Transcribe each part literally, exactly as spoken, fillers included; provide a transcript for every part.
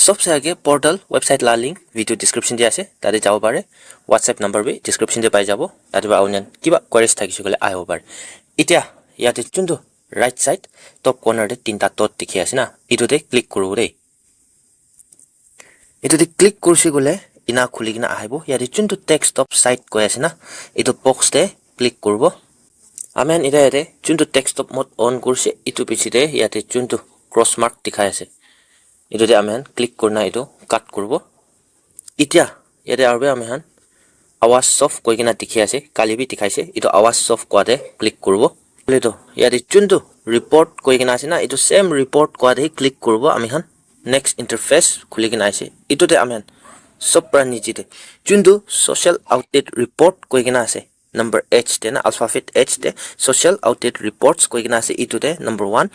Sobse age portal website la link video description te ase, tate jabo pare. WhatsApp number bi description te pai jabo, tate para union kiba queries thakise koile ahibo pare. Itya yate chuntu right side top corner te tinta dot dikhi ase na, itu te click kuru de. Itu te click kurse koile ina khuli kena ahibo. Yate chuntu desktop site koi ase na, itu box te click kuribo. Ami khan ite yate chuntu desktop mode on kurse, itu piche te yate chuntu cross mark dikhai ase, itu te ami khan click kurina itu cut kuribo. Itya yate aru bi ami khan Avas Soft koi kena dikhi ase, kali bi dikhai ase, itu Avas Soft koa te click kuribo. Hoile toh yate chuntu report koi kena ase na, itu same report koa te click kuribo ami khan. Next interface khuli kena ase, itu te ami khan sob pra niche te chuntu social outlet report koi kena ase, number H te na, alphabet H te, social outlet reports koi kena ase, itu te number one,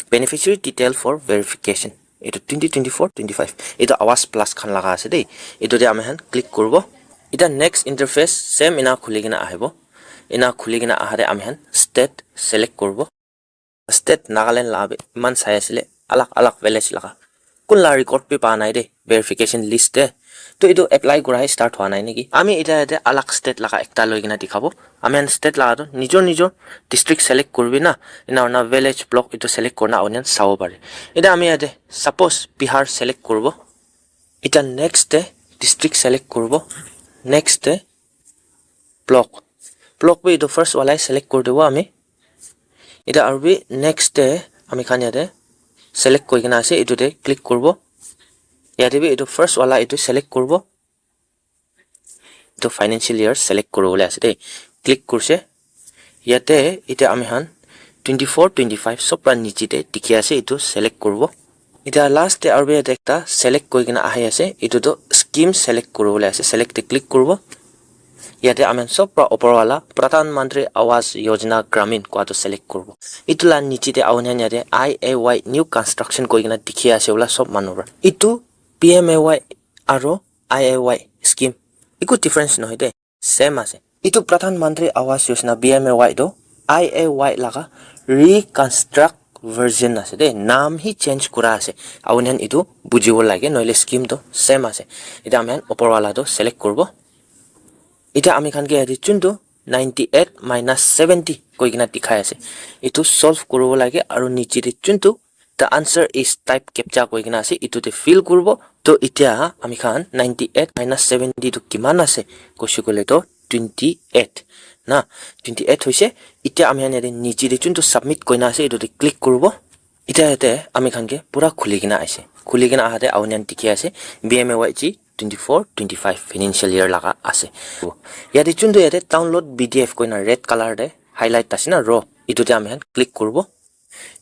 beneficiary detail for verification, itu twenty twenty-four twenty-five, itu Avas Plus khan laga ase de. Itu te ami khan click kuribo. Ita next interface same ina khuli kena ahibo. Ina khuli kena ahate ami khan state select kuribo. State Nagaland la bi iman sai asile, alag alag village laga kun la record bi pa nai de verification list te. To itu apply kura hai start hua nai neki? Ami ita yate alag state laga ekta loi kena dikhabo. Ami khan state laga to nijor nijor district select kuribi na, ina hoi na village block itu select kurina union sabo pare. Ita ami yate suppose Bihar select kuribo. Ita next te district select kuribo. Next te block, block bi itu first wala select kuri dibo ami. Ita aru bi next te ami khan yate select koi kena ase, itu te click kuribo. Yate bi itu first wala itu select kuribo. Itu financial year select kuribole ase de. Click kurse. Yate ite ami khan twenty-four twenty-five sob pra niche te dikhi ase, itu select kuribo. Ite last te aru bi yate ekta select koi kena ahi ase, itu toh scheme select kuribole ase, select te click kuribo. Yate ami khan sob pra upor wala Pradhan Mantri Awas Yojana Gramin koa toh select kuribo. Itu la niche te ami khan yate I A Y new construction koi kena dikhi ase wala sob manu pra. Itu P M A Y aro I A Y scheme eku difference nohoi de, same ase. Itu Pradhan Mantri Awas Yojana, P M A Y, toh I A Y laga reconstruct version ase de, naam hi change kura ase. Apuni khan itu bujibo lage, nohole scheme toh same ase. Ite ami khan upor wala toh select kuribo. Ite ami khan ke yate chuntu ninety eight minus seventy koi kena dikhai ase, itu solve kuribo lage, aru niche te chuntu the answer is type captcha koi kena ase, itu te fill kuribo. To itya ami khan ninety eight minus seventy tu kiman ase koise koile to twenty eight na, twenty eight hoise. Itya ami khan yate niche te chuntu submit koi na ase, itu te click kuribo. Itya yate ami khan ke pura khuli kena ase, khuli kena ahate apuni khan dikhi ase B M A Y G twenty four twenty five financial year laga ase. Yate chuntu yate download P D F koi na red color te highlight ase na row, itu te ami khan click kuribo.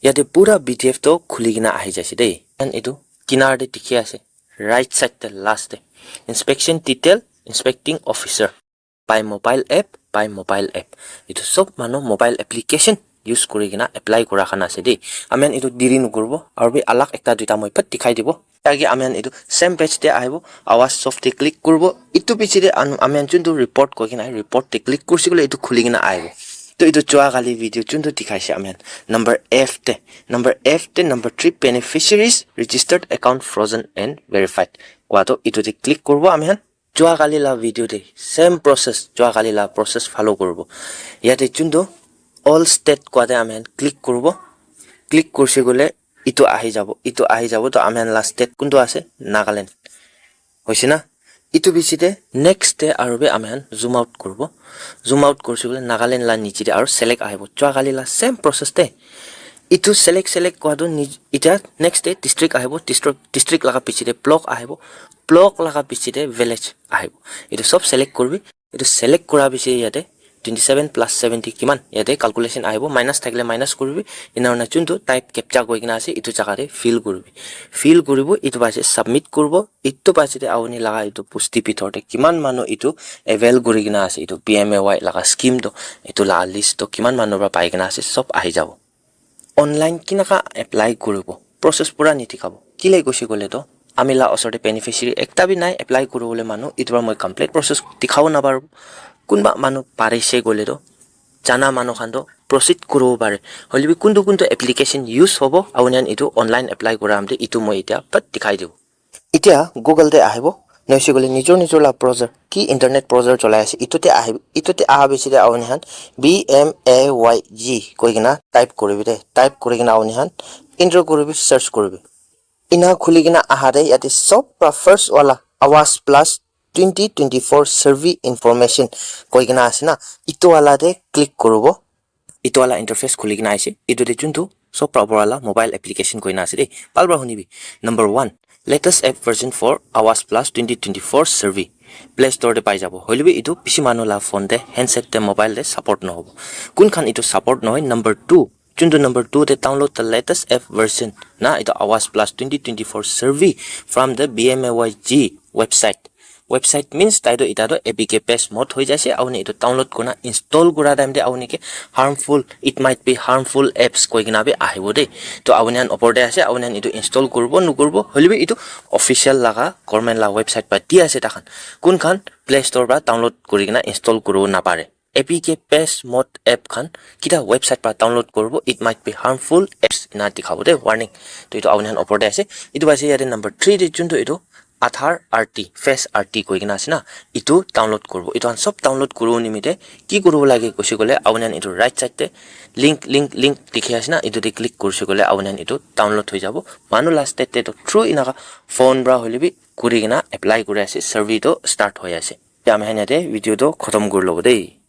Yate pura P D F toh khuli kena ahi jaise de. And etu kinar te dikhi ase, right side te last te, inspection detail, inspecting officer, by mobile app, by mobile app. Etu sob manu mobile application use kuri kena apply kura khan ase de. Ami khan etu deri nokuribo, aru bi alag ekta duita moi phat dikhai dibo. Age ami khan etu same page te ahibo, Awas Soft te click kuribo. Etu piche te ami khan chuntu report koi kena ahi, report te click kurse koile etu khuli kena ahibo. To etu jua kali video chuntu dikhaise ami khan, number F te, number F te number three, beneficiaries registered account frozen and verified koa to etu te click kuribo ami khan. Jua kali la video te same process, jua kali la process follow kuribo. Yate chuntu all state koa te ami khan click kuribo. Click kurse koile itu ahi jabo, itu ahi jabo. To ami khan la state kuntu ase? Nagaland. Hoise na? Itu piche te next te aru bi ami khan zoom out kuribo. Zoom out kurse koile Nagaland la niche te aru select ahibo. Jua kali la same process te. Itu select, select koa tu ni-, itya next te district ahibo. District, district laga piche te block ahibo. Block laga piche te village ahibo. Itu sob select kuribi. Etu select kura piche yate twenty seven plus seventy kiman yate calculation ahibo, minus thakile minus kuribi, ena hoina chuntu type captcha koi kena ase, etu jaga te fill kuribi, fill kuribo, etu piche submit kuribo, etu piche te apuni laga etu bosti bithor te kiman manu etu avail kuri kena ase, etu P M A Y laga scheme toh, etu laga list toh kiman manu para pai kena ase, sob ahi jabo. Online kinaka apply kuribo, process pura nidikhabo. Kile koise koile toh, ami la osor te beneficiary ekta bi nai apply kuribole manu, etu para moi complete process dikhabo naparu. Kunba manu parise koile toh, jana manu khan toh proceed kuribo pare. Hoile bi kuntu kuntu application use hobo, apuni khan etu online apply kura amte etu moi itya pat dikhai dibo. Etia Google te ahibo, noise koile nijor nijor la browser, ki internet browser cholai ase, itu te ahibo, itu te aha bishi te ahuni khan B M A Y G koi kena type kuribi de, type kuri kena ahuni khan enter kuribi, search kuribi. Ina khuli kena aha de yate sob pra first wala Awas Plus twenty twenty-four survey information koi kena ase na, itu wala te click kuribo. Itu wala interface khuli kena ase. Itu te juntu sob pra upor wala mobile application koi na ase de. Bhal pra hunibi. Number one, latest app version for Awas Plus twenty twenty-four survey. Play Store te pai jabo. Hoilebi itu bishi manu la phone te, handset te, mobile te support nohobo. Kun khan itu support nohoi? Number two, juntu number two te download the latest app version na, itu Awas Plus twenty twenty-four survey from the B M A Y G website. Website means tai to ita to A P K paste mode hoi jaise, ahuni itu download kurna install kura time te ahuni ke harmful, it might be harmful apps koi kena bi ahibo de. To ahuni khan opor te ase, ahuni khan itu install kuribo nukuribo, hoilebi itu official laga government la website pa di ase takhan. Kun khan Play Store pra download kuri kena install kuribo napare. A P K paste mode app khan kita website pra download kuribo, it might be harmful apps ina dikhabo de, warning. To itu ahuni khan opor te ase. Itu ase yate number three te juntu itu Aadhaar R T, Face R T koi kena ase na, itu download kuribo. Itu khan sob download kuribo nimite ki kuribo lage koise koile, ahuni khan itu right side te link, link, link dikhi ase na, itu te click korise koile ahuni khan itu download hoi jabo. Manu la state te to through inaka phone pra hoilebi kuri kena apply kuri ase, survey to start hoi ase. Te ami khan yate video to khotom kuri lobo de.